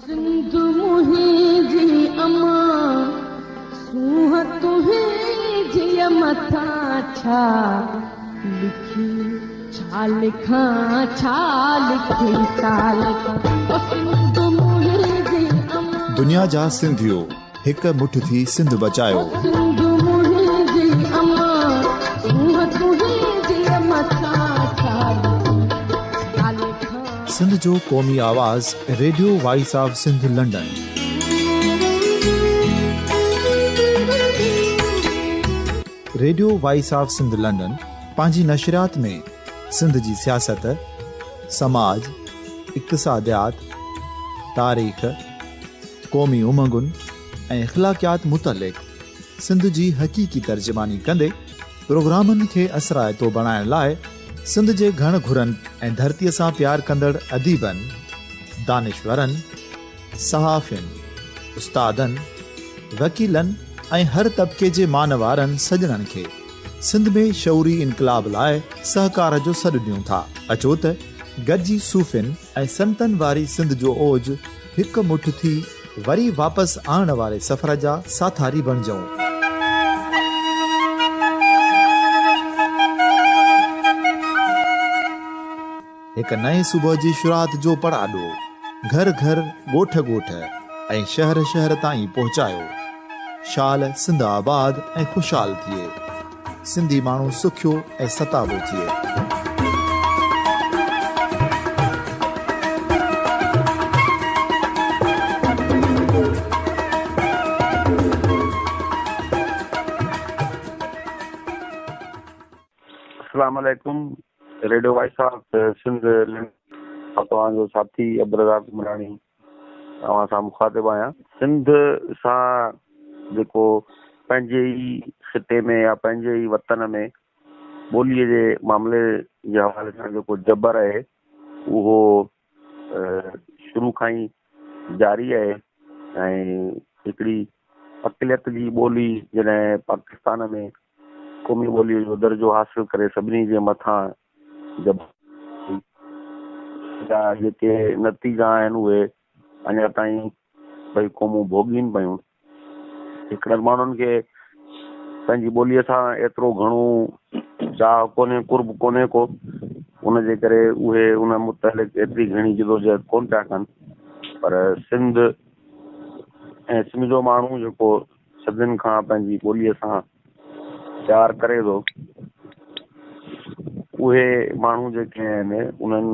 سنڌ منهنجي اما، سونهن تنهنجي مٿان ڇا لکي ڇا لکان، ڇا لکي ڇا لکان، او سنڌ منهنجي اما. دنيا جا سنڌيو هڪ مٺ ٿي سنڌ بچايو. او سنڌ منهنجي اما، سونهن تنهنجي مٿان ڇا لکي ڇا لکان. سنڌ جو قومي آواز radio voice of Sindh London. Radio voice of Sindh London پنهنجي نشريات ۾ سنڌ جي سياست، سماج، اقتصاديات، تاريخ، قومي امنگن ۽ اخلاقيات متعلق سنڌ جي حقيقي ترجماني ڪندي پروگرامن کي اثرائتو بڻائڻ لاء سنڌ جي گهڻ گهرن ۽ ڌرتيء سان پيار ڪندڙ اديبن، دانشورن، صحافين، استادن، وڪيلن ۽ هر طبقي جي مان وارن سڄڻن کي سنڌ ۾ شعوري انقلاب لاء سهڪار جو سڏ ڏيون ٿا. اچو ته گڏجي صوفين ۽ سنتن واري سنڌ جو اوج هڪ مٺ ٿي وري واپس آڻڻ واري سفر جا ساٿاري بڻجون. هڪ نئين صبح جي شروعات جو پڙاڏو گهر گهر، ڳوٺ ڳوٺ ۽ شهر شهر تائين پهچايو. شال سنڌ آباد ۽ خوشحال ٿئي. سنڌي ماڻهو سکيو ۽ ستابو ٿئي. السلام عليڪم radio voice of Sindh London مان توهان جو ساٿي عبدالرزاق عمراڻي اوهان سان مخاطب آهيان. سنڌ سان جيڪو پنهنجي ئي خطي ۾ يا پنهنجي ئي وطن ۾ ٻوليء جي معاملي جي حوالي سان جيڪو جبر آهي اهو شروع کان ئي جاري آهي ۽ هڪڙي اقليت جي ٻولي جڏهن پاڪستان ۾ قومي ٻوليء جو درجو حاصل ڪري سڀني جي مٿان جب جا جيڪي نتيجا آهن اهي اڃا تائين ٻئي قومون ڀوڳين پيون. هڪڙن ماڻهن کي پنهنجي ٻوليء سان ايترو گهڻو چاهه ڪونهي، قرب ڪونهي ڪو، ان جي ڪري اهي ان متعلق ايتري گهڻي جدوجهد ڪونه پيا ڪن، پر سنڌ ۽ سنڌ جو ماڻهو جيڪو صدين کان پنهنجي ٻوليء سان پيار ڪري ٿو، اهي ماڻهو جيڪي آهن انهن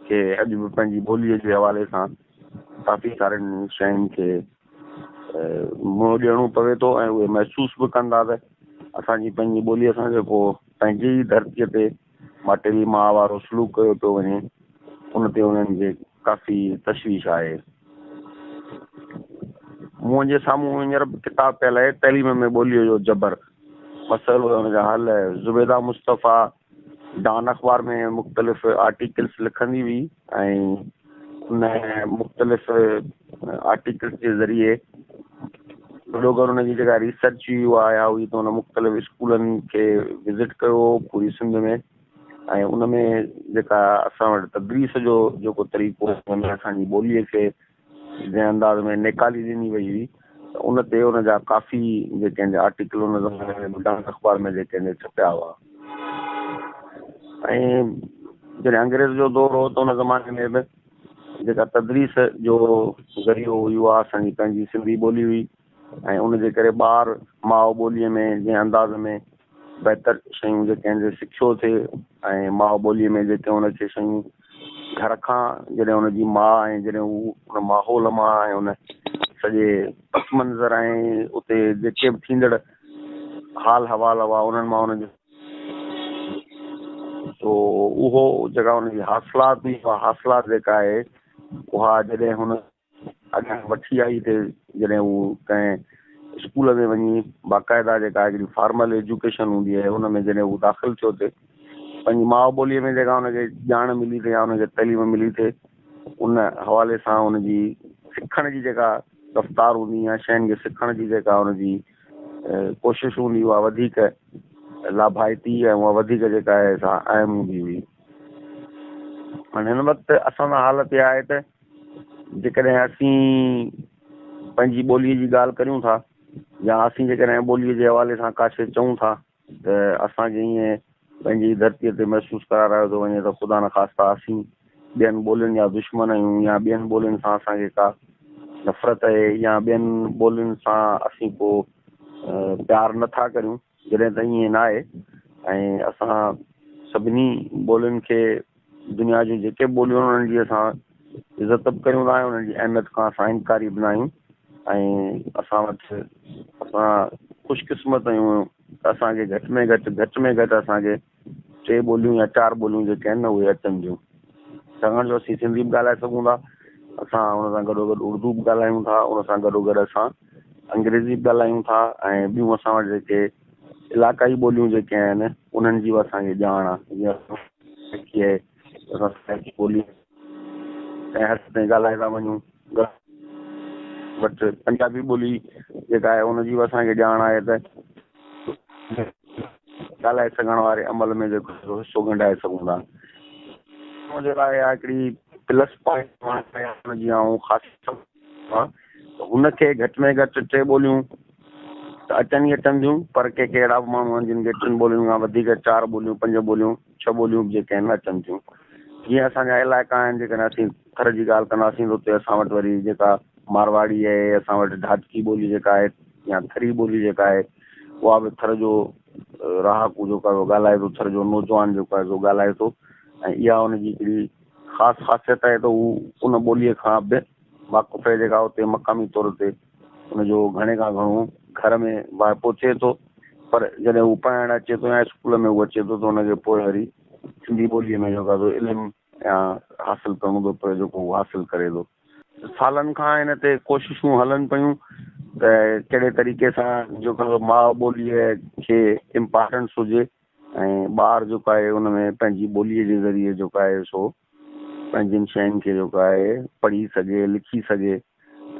کي اڄ به پنهنجي ٻوليء جي حوالي سان ڪافي سارين شين کي منهن ڏيڻو پوي ٿو ۽ اهي محسوس به ڪن ٿا ته اسان جي پنهنجي ٻوليء سان جيڪو پنهنجي ئي ڌرتيء تي ماٽيلي ماء وارو سلوڪ ڪيو پيو وڃي ان تي انهن کي ڪافي تشويش آهي. منهنجي سامهون هينئر به ڪتاب پيل آهي تعليم ۾ ٻوليء جو جبر، مسئلو ۽ ان جا حل زبيده مصطفيٰ ڊان اخبار ۾ مختلف آرٽيڪلس لکندي هئي ۽ ان مختلف آرٽيڪلس جي ذريعي وڏو گهر ان جي جيڪا ريسرچ هئي اها اها هئي ته ان مختلف اسڪولن کي وزٽ ڪيو هو پوري سنڌ ۾ ۽ ان ۾ جيڪا اسان وٽ تدريس جو جيڪو طريقو هو ان ۾ اسان جي ٻوليء کي جنهن انداز ۾ نيڪالي ڏني وئي هئي ته ان تي ان جا ڪافي جيڪي آهن آرٽيڪل ان زماني ۾ به ڊان اخبار ۾ جيڪي آهن ڇپيا هئا ۽ جڏهن انگريز جو دور هو ته ان زماني ۾ به جيڪا تدريس جو ذريعو هئي اها اسان جي پنهنجي سنڌي ٻولي هئي ۽ ان جي ڪري ٻار ماء ٻوليء ۾ جنهن انداز ۾ بهتر شيون جيڪي آهن سي سکيو ٿي ۽ ماء ٻوليء ۾ جيڪي ان کي شيون گهر کان جڏهن ان جي ماء ۽ جڏهن هو ان ماحول مان ۽ ان سڄي پس منظر ۽ اتي جيڪي به ٿيندڙ حال حوال هئا انهن مان ان جو تو اهو جيڪا ان جي حاصلات هئي اها حاصلات جيڪا آهي اها جڏهن هن اڳيان وٺي آئي ته جڏهن هو ڪنهن اسڪول ۾ وڃي باقاعده جيڪا هڪڙي فارمل ايجوڪيشن هوندي آهي ان ۾ جڏهن هو داخل ٿيو ته پنهنجي ماء ٻوليء ۾ جيڪا ان کي ڄاڻ ملي ٿي يا ان کي تعليم ملي ٿي ان حوالي سان ان جي سکڻ جي جيڪا رفتار هوندي يا شين کي سکڻ جي جيڪا ان جي ڪوشش هوندي اها وڌيڪ لاڀائتي ۽ اها وڌيڪ جيڪا آهي سا اهم هوندي هئي. هاڻي هن وقت اسان سان حالت اها آهي ته جيڪڏهن اسين پنهنجي ٻوليءَ جي ڳالهه ڪريون ٿا يا اسين جيڪڏهن ٻوليءَ جي حوالي سان ڪا شيءِ چئون ٿا ته اسان کي ائين پنهنجي ڌرتيءَ تي محسوس ڪرارايو ٿو وڃي ته خدا نه خاص اسين ٻين ٻولين جا دشمن آهيون يا ٻين ٻولين سان اسان کي ڪا نفرت آهي يا ٻين ٻولين سان اسين ڪو پيار نٿا ڪريون، جڏهن ته ائين نه آهي. ۽ اسان سڀني ٻولين کي، دنيا جون جيڪي به ٻوليون آهن انهن جي اسان عزت به ڪريون ٿا ۽ انهن جي اهميت کان اسان انڪاري به نه آهيون. ۽ اسان وٽ اسان خوش قسمت آهيون ته اسان کي گهٽ ۾ گهٽ گهٽ ۾ گهٽ اسان کي 3 ٻوليون يا 4 ٻوليون جيڪي آهن نه اهي اچن ٿيون. ڇاڪاڻ جو اسين سنڌي به ڳالهائي سگهون ٿا، اسان ان سان گڏو گڏ اردو به ڳالهايون ٿا، ان سان گڏو گڏ اسان انگريزي به ڳالهايون ٿا ۽ ٻيون اسان وٽ جيڪي علائقائي ٻوليون جيڪي آهن انهن جي به اسان کي ڄاڻ آهي. جيئن آهي اسان ٻولي ڪنهن حد تائين ڳالهائي ٿا وڃون، وٽ پنجابي ٻولي جيڪا آهي ان جي به اسان کي ڄاڻ آهي ته ڳالهائي سگهڻ واري عمل ۾ جيڪو حصو ڳنڍائي سگهون ٿا. ان جي لاءِ اها هڪڙي پلس پوائنٽ هن جي ۽ خاصيت هن کي گهٽ ۾ گهٽ 3 ٻوليون ته اچن ئي اچن ٿيون، پر ڪي ڪي اهڙا به ماڻهو آهن جن کي 3 ٻولين کان وڌيڪ 4 ٻوليون 5 ٻوليون 6 ٻوليون به جيڪي آهن اچن ٿيون. جيئن اسان جا علائقا آهن، جيڪڏهن اسين ٿر جي ڳالهه ڪنداسين ته اتي اسان وٽ وري جيڪا مارواڙي آهي، اسان وٽ ڍاٽڪي ٻولي جيڪا آهي يا ٿري ٻولي جيڪا آهي اها به ٿر جو رهاڪو جيڪو آهي اهو ڳالهائي ٿو، ٿر جو نوجوان جيڪو آهي سو ڳالهائي ٿو. ۽ اها هن جي هڪڙي خاص خاصيت آهي ته هو ان ٻوليءَ کان به واقف آهي جيڪا اتي مقامي طور تي هن جو گهڻي کان گهڻو گهر ۾ واهپو ٿئي ٿو. پر جڏهن هو پڙهائڻ اچي ٿو يا اسڪول ۾ هو اچي ٿو ته هن کي پوءِ وري سنڌي ٻوليءَ ۾ جيڪو آهي علم يا حاصل ڪرڻو ٿو پئي جيڪو هو حاصل ڪري ٿو. سالن کان هن تي ڪوششون هلن پيون ته ڪهڙي طريقي سان جيڪو ماءُ ٻوليءَ کي امپارٽنس هجي ۽ ٻار جيڪو آهي ان ۾ پنهنجي ٻوليءَ جي ذريعي جيڪو آهي سو پنهنجن شين کي جيڪو آهي پڙهي سگهي، لکي سگهي.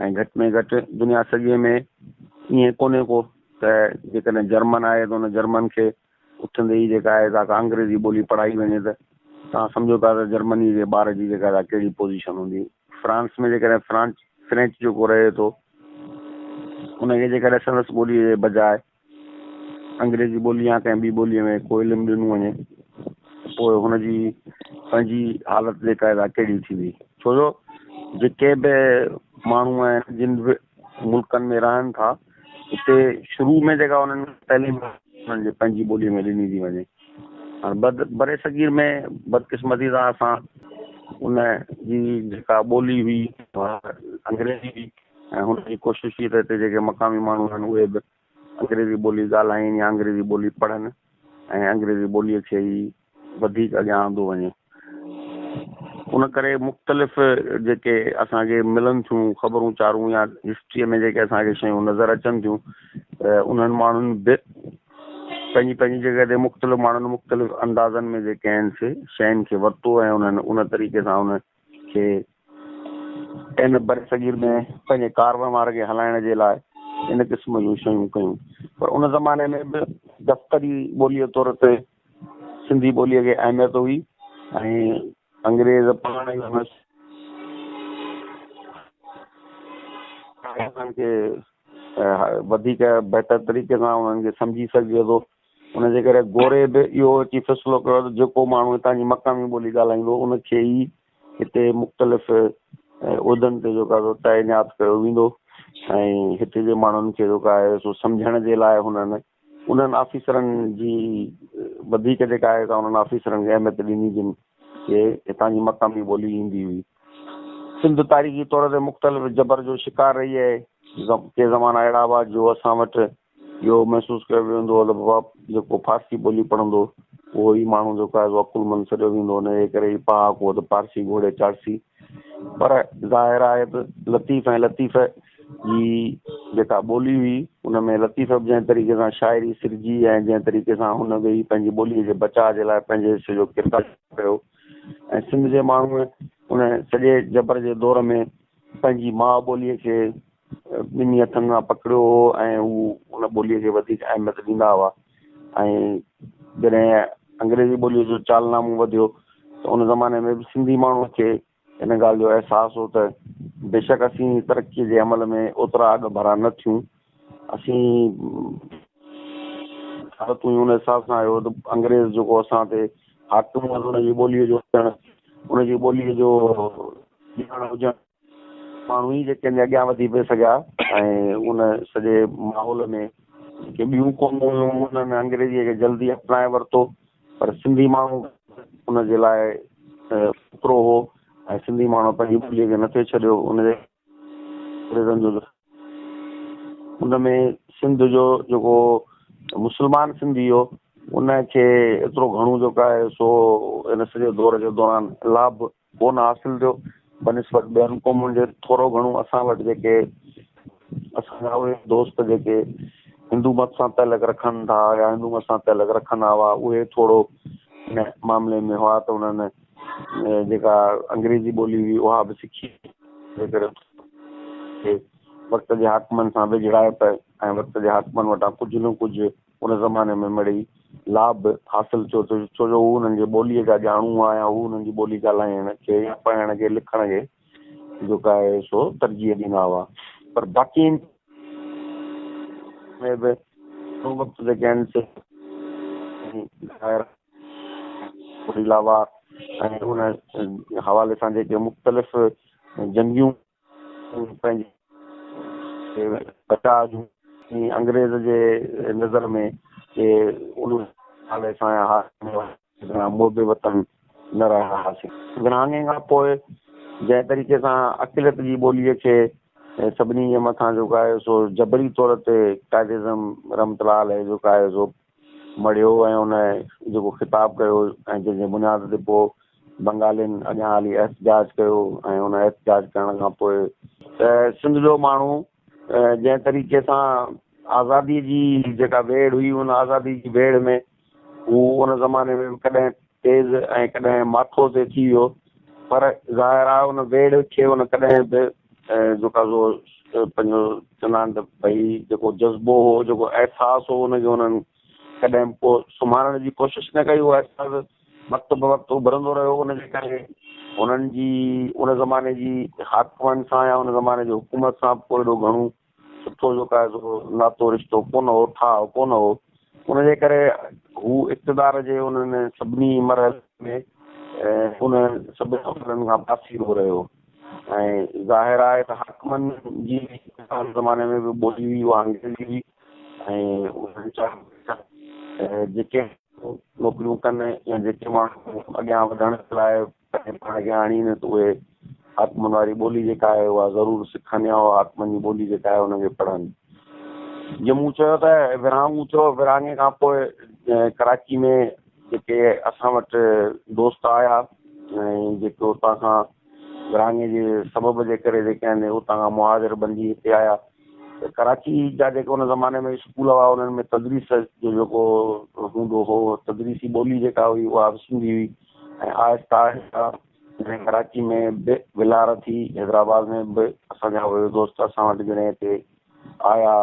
۽ گهٽ ۾ گهٽ دنيا سڄيءَ ۾ ائين ڪونهي ڪو ته جيڪڏهن جرمن آهي ته هن جرمن کي اٿندي ئي جيڪا آهي سا انگريزي ٻولي پڙهائي وڃي ته توهان سمجهو ٿا ته جرمني جي ٻار جي جيڪا آهي ڪهڙي پوزيشن هوندي. فرانس ۾ جيڪڏهن فرينچ جيڪو رهي ٿو ان کي جيڪڏهن سندس ٻوليءَ جي بجاءِ انگريزي ٻولي يا ڪنهن ٻي ٻوليءَ ۾ ڪو علم ڏنو وڃي پوءِ هن جي پنهنجي حالت جيڪا آهي ڪهڙي ٿيندي. ڇو جو جيڪي به ماڻهو آهن جن به ملڪن ۾ رهن ٿا اتي شروع ۾ جيڪا انهن تعليم انهن جي پنهنجي ٻوليءَ ۾ ڏني ٿي وڃي. هاڻي بري صغير ۾ بدقسمتي سان اسان ان جي جيڪا ٻولي هئي اها انگريزي هئي ۽ هن جي ڪوشش هئي ته هتي جيڪي مقامي ماڻهو آهن اهي به انگريزي ٻولي ڳالهائين يا انگريزي ٻولي پڙهن ۽ انگريزي ٻوليءَ کي ئي وڌيڪ اڳيان آندو وڃي. ان ڪري مختلف جيڪي اسان کي ملن ٿيون خبرون چارون يا هسٽريءَ ۾ جيڪي اسان کي شيون نظر اچن ٿيون ته انهن ماڻهن به پنهنجي پنهنجي جڳهه تي مختلف ماڻهن مختلف اندازن ۾ جيڪي آهن سي شين کي ورتو ۽ انهن ان طريقي سان ان کي ان بر صغير ۾ پنهنجي ڪاروهنوار کي هلائڻ جي لاءِ ان قسم جون شيون ڪيون. پر ان زماني ۾ به دفتري ٻوليءَ طور تي سنڌي ٻوليءَ کي اهميت هئي ۽ انگريز پاڻ ئي هنن کي وڌيڪ بهتر طريقي سان انهن کي سمجهي سگهجي ٿو. ان جي ڪري گوري به اهو اچي فيصلو ڪيو ته جيڪو ماڻهو هتان جي مقامي ٻولي ڳالهائيندو ان کي ئي هتي مختلف عهدن تي جيڪو آهي تعينات ڪيو ويندو ۽ هتي جي ماڻهن کي جيڪو آهي سو سمجهڻ جي لاءِ هنن انهن آفيسرن جي وڌيڪ جيڪا آهي انهن آفيسرن کي اهميت ڏني جن کي هتان جي مقامي ٻولي ايندي هئي. سنڌ تاريخي طور تي مختلف جبر جو شڪار رهي آهي. ڪي زمانا اهڙا هئا جو اسان وٽ اهو محسوس ڪيو ويندو هو ته بابا جيڪو فارسي ٻولي پڙهندو اهو ئي ماڻهو جيڪو آهي عقلمند سڏيو ويندو، هن جي ڪري ئي پهاڪو ته پارسي گهوڙي چاڙسي. پر ظاهر آهي ته لطيف ۽ لطيف جي جيڪا ٻولي هئي ان ۾ لطيف به جنهن طريقي سان شاعري سرجي ۽ جنهن طريقي سان هن به پنهنجي ٻوليءَ جي بچاءُ جي لاءِ پنهنجي حصي جو ڪردار ڪيو ۽ سنڌ جي ماڻهوءَ ان سڄي جبر جي دور ۾ پنهنجي ماءُ ٻوليءَ کي ٻنهي هٿن سان پڪڙيو هو ۽ هو ان ٻوليءَ کي وڌيڪ اهميت ڏيندا هئا. ۽ جڏهن انگريزي ٻوليءَ جو چالنامو وڌيو ته ان زماني ۾ به سنڌي ماڻهوءَ کي ان ڳالهه جو احساس هو ته بيشڪ اسين ترقيء جي عمل ۾ اوترا اڳڀرا نه ٿيون. اسين حالتون ئي ان حساب سان هيو ته انگريز جيڪو اسان تي حاڪم هو ان جي ٻوليء جو هجڻ، ان جي ٻوليء جو ڄاڻ هجڻ، ماڻهو ئي جيڪي ان اڳيان وڌي پئي سگهيا ۽ ان سڄي ماحول ۾ جيڪي ٻيون قومون هيون انهن انگريزيء کي جلدي اپنائي ورتو پر سنڌي ماڻهو ان جي لاء اوترو هو ۽ سنڌي ماڻهو پنهنجي ٻوليء کي نٿي ڇڏيو. ان جي انگريزن جو ان ۾ سنڌ جو جيڪو مسلمان سنڌي هو ان کي ايترو گهڻو جيڪو آهي سو ان سڄي دور جي دوران لاڀ ڪونه حاصل ٿيو، بنسبت ٻين قومن جي ٿورو گهڻو اسان وٽ جيڪي اسان جا اهي دوست جيڪي هندو مت سان تعلق رکن ٿا يا هندو مت سان تعلق رکندا هئا اهي ٿورو ان معاملي ۾ هئا ته انهن جيڪا انگريزي ٻولي هئي اها به سکي جيڪري وقت جي حاڪمن سان ويجهڙائپ ۽ وقت جي حاڪمن وٽان ڪجهه نه ڪجهه ان زماني ۾ مڙئي لاڀ حاصل ٿيو ته ڇو جو هو انهن جي ٻوليء جا ڄاڻو هئا يا هو انهن جي ٻولي ڳالهائڻ کي يا پڙهڻ کي لکڻ کي جيڪو آهي سو ترجيح ڏيندا هئا پر باقي ۾ به گهڻو وقت جيڪي آهن سي علاوه ۽ ان حوالي سان جيڪي مختلف جنگيون پنهنجي بچاء جون انگريز جي نظر ۾ ڪي ان حوالي سان محب وطن نه رهيا هئاسين. ورهاڱي کان پوء جنهن طريقي سان اقليت جي ٻوليء کي سڀني جي مٿان جيڪو آهي سو جبري طور تي قائد اعظم رحمت الله عليه جيڪو آهي سو مڙهيو ۽ ان جيڪو خطاب ڪيو ۽ جنهن جي بنياد تي پوء بنگالين اڳيان هلي احتجاج ڪيو ۽ ان احتجاج ڪرڻ کان پوء ته سنڌ جو ماڻهو جنهن طريقي سان آزادي جي جيڪا ويڙهه هئي ان آزادي جي ويڙهه ۾ هو ان زماني ۾ به ڪڏهن تيز ۽ ڪڏهن ماٺو تي ٿي ويو پر ظاهر آهي ان ويڙهه کي ان ڪڏهن به جيڪا سو پنهنجو چوندا آهن ته ڀئي جيڪو جذبو هو جيڪو احساس هو ان کي انهن ڪڏهن به ڪو سمهارڻ جي ڪوشش نه ڪئي. اهو احساس وقت به وقت اڀرندو رهيو. ان جي ڪري انهن جي ان زماني جي حاڪمن سان يا ان زماني جي حڪومت سان به ڪو ايڏو گهڻو سٺو جيڪو آهي سو ناتو رشتو ڪونه هو، ٺاهه ڪونه هو. ان جي ڪري هو اقتدار جي انهن سڀني مرحلن ۾ انهن سڀني عملن کان پاسيرو رهيو. ۽ ظاهر آهي ته حاڪمن جي ان زماني ۾ به ٻولي هئي اها انگريزي هئي ۽ انهن چاهيو جيڪي نوڪريون ڪن يا جيڪي ماڻهو اڳيان وڌڻ لاء پنهنجي پاڻ کي آڻين ته اهي حاڪمن واري ٻولي جيڪا آهي اها ضرور سکن يا اها حاڪمن جي ٻولي جيڪا آهي ان کي پڙهن. جيئن مون چيو ته ورهاڱو ٿيو، ورهاڱي کان پوء ڪراچي ۾ جيڪي اسان وٽ دوست آيا ۽ جيڪي اتان کان ورهاڱي جي سبب جي ڪري جيڪي آهن اتان کان مهاجر بنجي هتي آيا ته ڪراچي جا جيڪي ان زماني ۾ اسڪول هئا انهن ۾ تدريس جو جيڪو هوندو هو تدريسي ٻولي جيڪا هئي اها به سنڌي هئي ۽ آهستي آهستي جڏهن ڪراچي ۾ به ولار ٿي حيدرآباد ۾ به اسان جا اهي دوست اسان وٽ جڏهن هتي آيا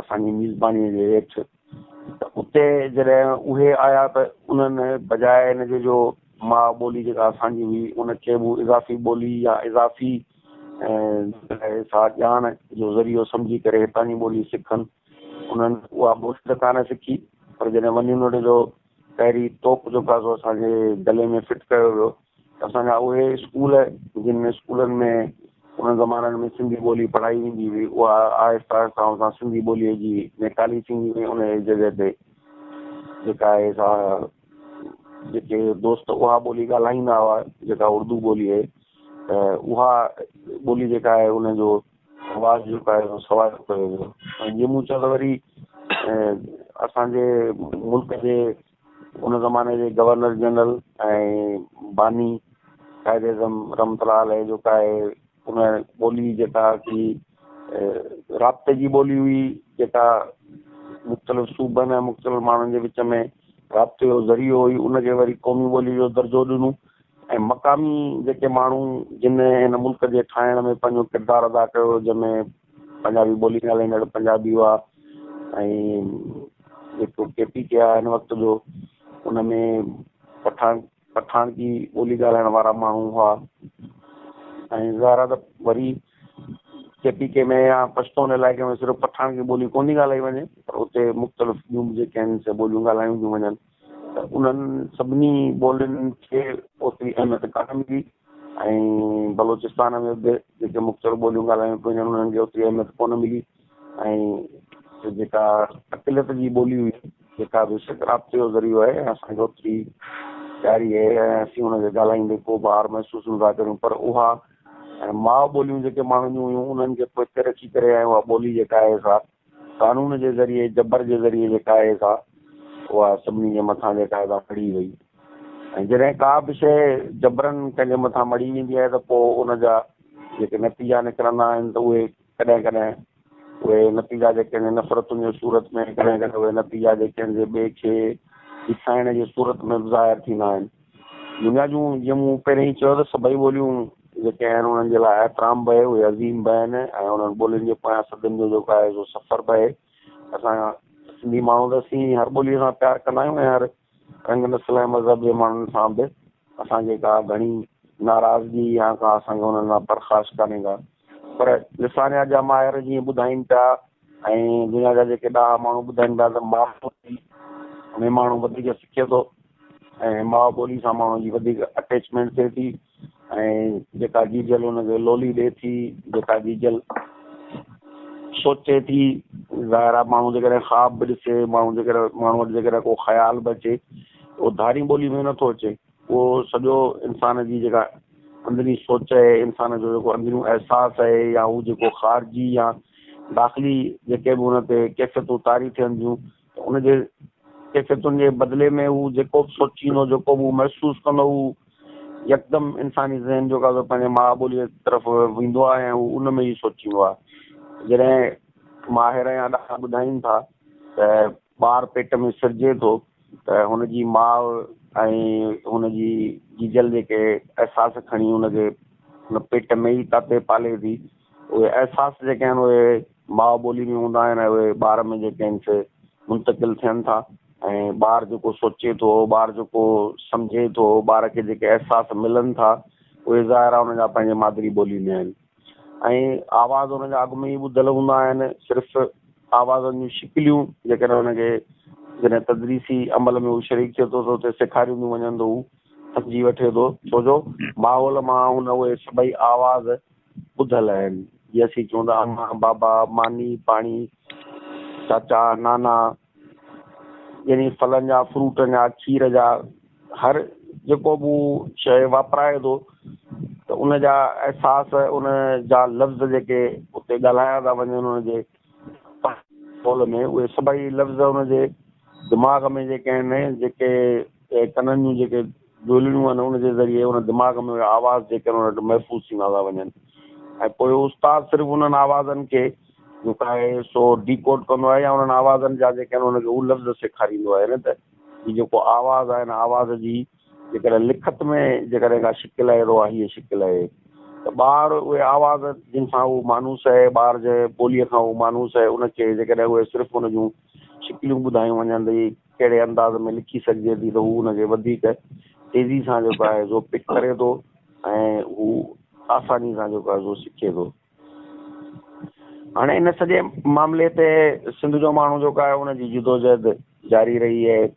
اسان جي ميزباني جي هيٺ ته اتي جڏهن اهي آيا ته انهن بجاء ان جي جو ماء ٻولي جيڪا اسان جي هئي ان کي به اضافي ٻولي يا اضافي سا ڄاڻ جو ذريعو سمجهي ڪري هتان جي ٻولي سکن انهن اها ٻولي ته ڪانه سکي پر جڏهن ون يونٽ جو پهرين توپ جيڪو آهي سو اسان جي گلي ۾ فٽ ڪيو ويو اسان جا اهي اسڪول جن اسڪولن ۾ انهن زمانن ۾ سنڌي ٻولي پڙهائي ويندي هئي اها آهستي آهستي اتان سنڌي ٻوليء جي نيڪالي ٿيندي وئي ان جي جڳهه تي جيڪا آهي سا جيڪي دوست اها ٻولي ڳالهائيندا هئا جيڪا اردو ٻولي آهي ته اها ٻولي جيڪا آهي ان جو آواز جيڪو آهي سو سوال ڪيو ويو ۽ جيئن مون چيو ته وري اسان جي ملڪ جي ان زماني جي گورنر جنرل ۽ باني قائد اعظم رحمت الله عليه جيڪا آهي ان ٻولي جيڪا ڪي رابطي جي ٻولي هئي جيڪا مختلف صوبن ۽ مختلف ماڻهن جي وچ ۾ رابطي جو ذريعو هئي ان کي وري قومي ٻولي جو درجو ڏنو ۽ مقامي جيڪي ماڻهو جن هن ملڪ جي ٺاهڻ ۾ پنهنجو ڪردار ادا ڪيو جنهن ۾ پنجابي ٻولي ڳالهائيندڙ پنجابي هئا ۽ جيڪو ڪي پي ڪي آهي هن وقت جو ان ۾ پٺاڻ پٺاڻڪي ٻولي ڳالهائڻ وارا ماڻهو هئا ۽ ظاهر آهي ته وري ڪي پي ڪي ۾ يا پشتون علائقي ۾ صرف پٺاڻڪي ٻولي ڪونه ٿي ڳالهائي وڃي، پر اتي مختلف ٻيون به جيڪي آهن سي ٻوليون ڳالهايون ٿيون وڃن، ته انهن سڀني ٻولين کي اوتري اهميت ڪانه ملي ۽ بلوچستان ۾ به جيڪي مختلف ٻوليون ڳالهايون پيون وڃن انهن کي اوتري اهميت ڪونه ملي ۽ جيڪا اقليت جي ٻولي هئي، جيڪا بيشڪ رابطي جو ذريعو آهي ۽ اسان کي اوتري پياري آهي ۽ اسين ان کي ڳالهائيندي ڪو به عار محسوس نٿا ڪريون، پر اها ۽ ماء ٻوليون جيڪي ماڻهن جون هيون انهن کي پوئتي رکي ڪري ۽ اها ٻولي جيڪا آهي سا قانون جي ذريعي جبر جي ذريعي جيڪا آهي سا اها سڀني جي مٿان جيڪا آهي سا مڙهي وئي ۽ جڏهن ڪا به شيء جبرن ڪنهن جي مٿان مڙهي ويندي آهي ته پوء ان جا جيڪي نتيجا نڪرندا آهن ته اهي ڪڏهن ڪڏهن اهي نتيجا جيڪي آهن نفرتن جي صورت ۾ ڪڏهن ڪڏهن اهي نتيجا جيڪي آهن سي ٻئي کي ڏسائڻ جي صورت ۾ به ظاهر ٿيندا آهن. دنيا جون جيئن مون پهرين ئي چيو ته سڀئي ٻوليون جيڪي آهن انهن جي لاء احترام به آهي، اهي عظيم به آهن ۽ انهن ٻولين جي پويان صدين جو جيڪو آهي سو سفر به آهي. اسان سنڌي ماڻهو ته اسين هر ٻوليء سان پيار ڪندا آهيون ۽ هر رنگ نسل ۽ مذهب جي ماڻهن سان به اسان کي ڪا گهڻي ناراضگي يا ڪا اسان کي انهن سان پرخاش ڪانهي ڪا، پر لسانيات جا ماهر جيئن ٻڌائين پيا ۽ دنيا جا جيڪي ڏاها ماڻهو ٻڌائين پيا ته ماء ٻولي ۾ ماڻهو وڌيڪ سکي ٿو ۽ ماء ٻولي سان ماڻهو جي وڌيڪ اٽيچمينٽ ٿئي ٿي ۽ جيڪا جيجل ان کي لولي ڏئي ٿي، جيڪا جيجل سوچي ٿي، ظاهر آهي ماڻهو جيڪڏهن خواب به ڏسي، ماڻهو جيڪڏهن ماڻهو وٽ جيڪڏهن ڪو خيال به اچي اهو ڌاري ٻولي ۾ نٿو اچي، اهو سڄو انسان جي جيڪا اندرين سوچ آهي، انسان جو جيڪو اندريون احساس آهي يا هو جيڪو خارجي يا داخلي جيڪي به ان تي ڪيفيتون طاري ٿين ٿيون ته ان جي ڪيفيتن جي بدلي ۾ هو جيڪو به سوچيندو، جيڪو به هو محسوس ڪندو، هو يڪدم انساني ذهن جيڪو آهي سو پنهنجي ماء ٻوليء طرف ويندو آهي ۽ هو ان ۾ ئي سوچيندو آهي. جڏهن ماهر يا ڏاها ٻڌائين ٿا ته ٻار پيٽ ۾ سرجي ٿو ته هن جي ماء ۽ هن جي جيجل جيڪي احساس کڻي هن کي هن پيٽ ۾ ئي تاتي پالي ٿي، اهي احساس جيڪي آهن اهي ماء ٻولي ۾ هوندا آهن ۽ اهي ٻار ۾ جيڪي آهن سي منتقل ٿين ٿا ۽ ٻار جيڪو سوچي ٿو، ٻار جيڪو سمجهي ٿو، ٻار کي جيڪي احساس ملن ٿا اهي ظاهر آهي ان جا پنهنجي مادري ٻولي ۾ آهن ۽ آواز ان جا اڳ ۾ ئي ٻڌل هوندا آهن، صرف آوازن جون شڪليون جيڪڏهن ان کي جڏهن تدريسي عمل ۾ هو شريڪ ٿئي ٿو ته اتي سيکاريون ٿيون وڃن ته هو سمجهي وٺي ٿو ڇو جو ماحول مان هن اهي سڀئي آواز ٻڌل آهن، جيئن اسين چئون ٿا امان، بابا، ماني، پاڻي، چاچا، نانا، يعني ڦلن جا، فروٽن جا، کير جا، هر جيڪو به هو شيء واپرائي ٿو ته ان جا احساس، ان جا لفظ جيڪي اتي ڳالهايا ٿا وڃن ان جي ماحول ۾ اهي سڀئي لفظ ان جي دماغ ۾ جيڪي آهن، جيڪي ڪنن جون جيڪي جهولڻيون آهن ان جي ذريعي ان دماغ ۾ اهي آواز جيڪي آهن ان وٽ محفوظ ٿيندا ٿا وڃن ۽ پوء استاد صرف انهن آوازن کي جيڪو آهي سو ڊيڪوڊ ڪندو آهي يا انهن آوازن جا جيڪي آهن ان کي هو لفظ سيکاريندو آهي نه ته هي جيڪو آواز آهي ان آواز جي جيڪڏهن لکت ۾ جيڪڏهن ڪا شڪل آهي ته اها هيء شڪل آهي ته ٻار اهي آواز جن سان هو مانوس آهي، ٻار جنهن ٻوليء کان هو مانوس آهي ان کي جيڪڏهن اهي صرف ان جون شڪليون ٻڌايون وڃن ته هي ڪهڙي انداز ۾ لکي سگهجي ٿي ته هو ان کي وڌيڪ تيزي سان جيڪو آهي سو پڪ ڪري ٿو ۽ هو آساني سان جيڪو آهي سو سکي ٿو. هاڻي ان سڄي معاملي تي سنڌ جو ماڻهو جيڪو آهي ان جي جدوجهد جاري رهي آهي.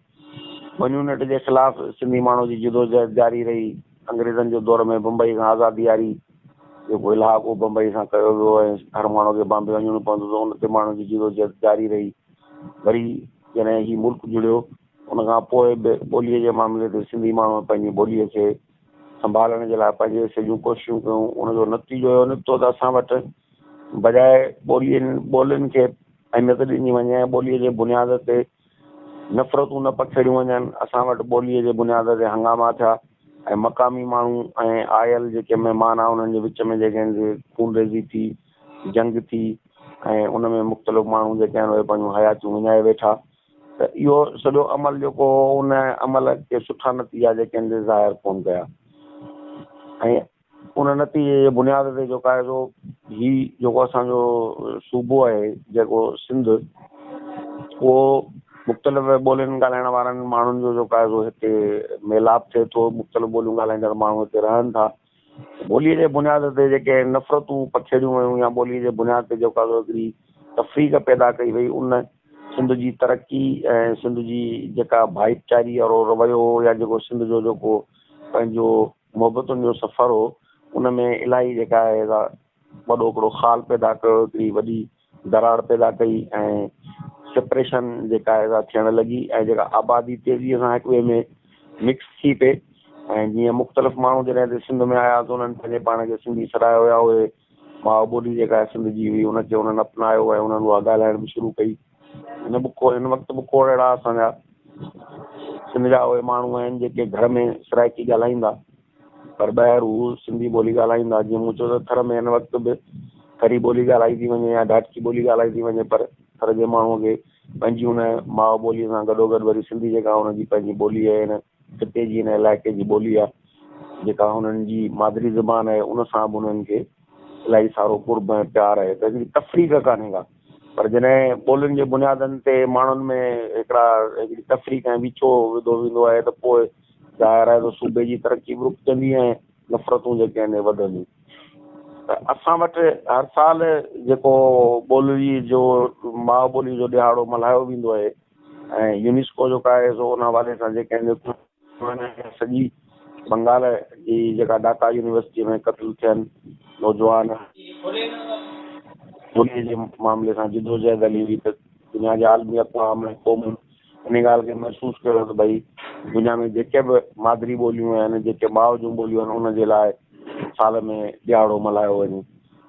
ون يونٽ جي خلاف سنڌي ماڻهو جي جدوجهد جاري رهي. انگريزن جي دور ۾ بمبئي کان آزادي واري جيڪو الحاق هو بمبئي سان ڪيو ويو ۽ هر ماڻهو کي بامبي وڃڻو پوندو ته ان تي ماڻهن جي جدوجهد جاري رهي. وري جڏهن هي ملڪ جڙيو ان کان پوء به ٻوليء جي معاملي تي سنڌي ماڻهو پنهنجي ٻوليء کي سنڀالڻ جي لاء پنهنجي حصي جون ڪوششون ڪيون، ان جو نتيجو اهو نڪتو ته اسان وٽ بجاء ٻولين ٻولين کي اهميت ڏني وڃي ۽ ٻوليء جي بنياد تي نفرتون نه پکيڙيون وڃن، اسان وٽ ٻوليء جي بنياد تي هنگاما ٿيا ۽ مقامي ماڻهو ۽ آيل جيڪي مهمان آهن انهن جي وچ ۾ جيڪي آهن سي خونريزي ٿي، جنگ ٿي ۽ ان ۾ مختلف ماڻهو جيڪي آهن اهي پنهنجون حياتيون وڃائي ويٺا. ته اهو سڄو عمل جيڪو هو ان عمل ڪي سٺا نتيجا جيڪي آهن سي ظاهر ڪونه ڪيا ۽ ان نتيجي جي بنياد تي جيڪو آهي سو هي جيڪو اسان جو صوبو آهي جيڪو سنڌ اهو مختلف ٻولين ڳالهائڻ وارن ماڻهن جو جيڪو آهي سو هتي ميلاپ ٿئي ٿو، مختلف ٻوليون ڳالهائيندڙ ماڻهو هتي رهن ٿا. ٻوليء جي بنياد تي جيڪي نفرتون پکيڙيون ويون يا ٻوليء جي بنياد تي جيڪا هڪڙي تفريق پيدا ڪئي وئي، ان سنڌ جي ترقي ۽ سنڌ جي جيڪا ڀائيچاري وارو رويو هو يا جيڪو سنڌ جو جيڪو پنهنجو محبتن جو سفر هو، ان ۾ الاهي جيڪا آهي سا وڏو هڪڙو خال پيدا ڪيو، هڪڙي وڏي دراڙ پيدا ڪئي ۽ سيپريشن جيڪا آهي سا ٿيڻ لڳي ۽ جيڪا آبادي تيزيء سان هڪ ٻئي ۾ مڪس ٿي پئي ۽ جيئن مختلف ماڻهو جڏهن هتي سنڌ ۾ آيا ته انهن پنهنجي پاڻ کي سنڌي سڏايو يا اهي ماء ٻولي جيڪا سنڌ جي هئي ان کي انهن اپنايو ۽ انهن اها ڳالهائڻ به شروع ڪئي. هن وقت به کوڙ اهڙا اسان جا سنڌ جا اهي ماڻهو آهن جيڪي گهر ۾ سرائيڪي ڳالهائيندا پر ٻاهر هو سنڌي ٻولي ڳالهائيندا. جيئن مون چيو ته ٿر ۾ هن وقت به ٿري ٻولي ڳالهائي ٿي وڃي يا ڍاٽڪي ٻولي ڳالهائي ٿي وڃي پر ٿر جي ماڻهوء کي پنهنجي ان ماء ٻوليء سان گڏوگڏ وري سنڌي جيڪا ان جي پنهنجي ٻولي آهي هن خطي جي هن علائقي جي ٻولي آهي جيڪا هنن جي مادري زبان آهي ان سان به انهن کي الاهي سارو قرب ۽ پيار آهي ته هڪڙي تفريق ڪانهي ڪا پر جڏهن ٻولين جي بنيادن تي ماڻهن ۾ هڪڙا هڪڙي تفريق ۽ ويڇو وڌو ويندو آهي ته پوء ظاهر آهي ته صوبي جي ترقي به رڪجندي ۽ نفرتون جيڪي آهن وڌنديون ته اسان وٽ هر سال جيڪو ٻولي جو ماء ٻولي جو ڏهاڙو ملهايو ويندو آهي ۽ يونيسڪو جيڪو آهي سو ان حوالي سان جيڪي آهن سڄي بنگال جي جيڪا ڍاڪا يونيورسٽيء ۾ قتل ٿين نوجوان ٻوليء جي معاملي سان جدوجهد هلي هئي ته دنيا جي عالمي اقوام ۽ قومن ان ڳالهه کي محسوس ڪيو ته ڀئي دنيا ۾ جيڪي به مادري ٻوليون آهن جيڪي ماء جون ٻوليون آهن ان جي لاء سال ۾ ڏهاڙو ملهايو وڃي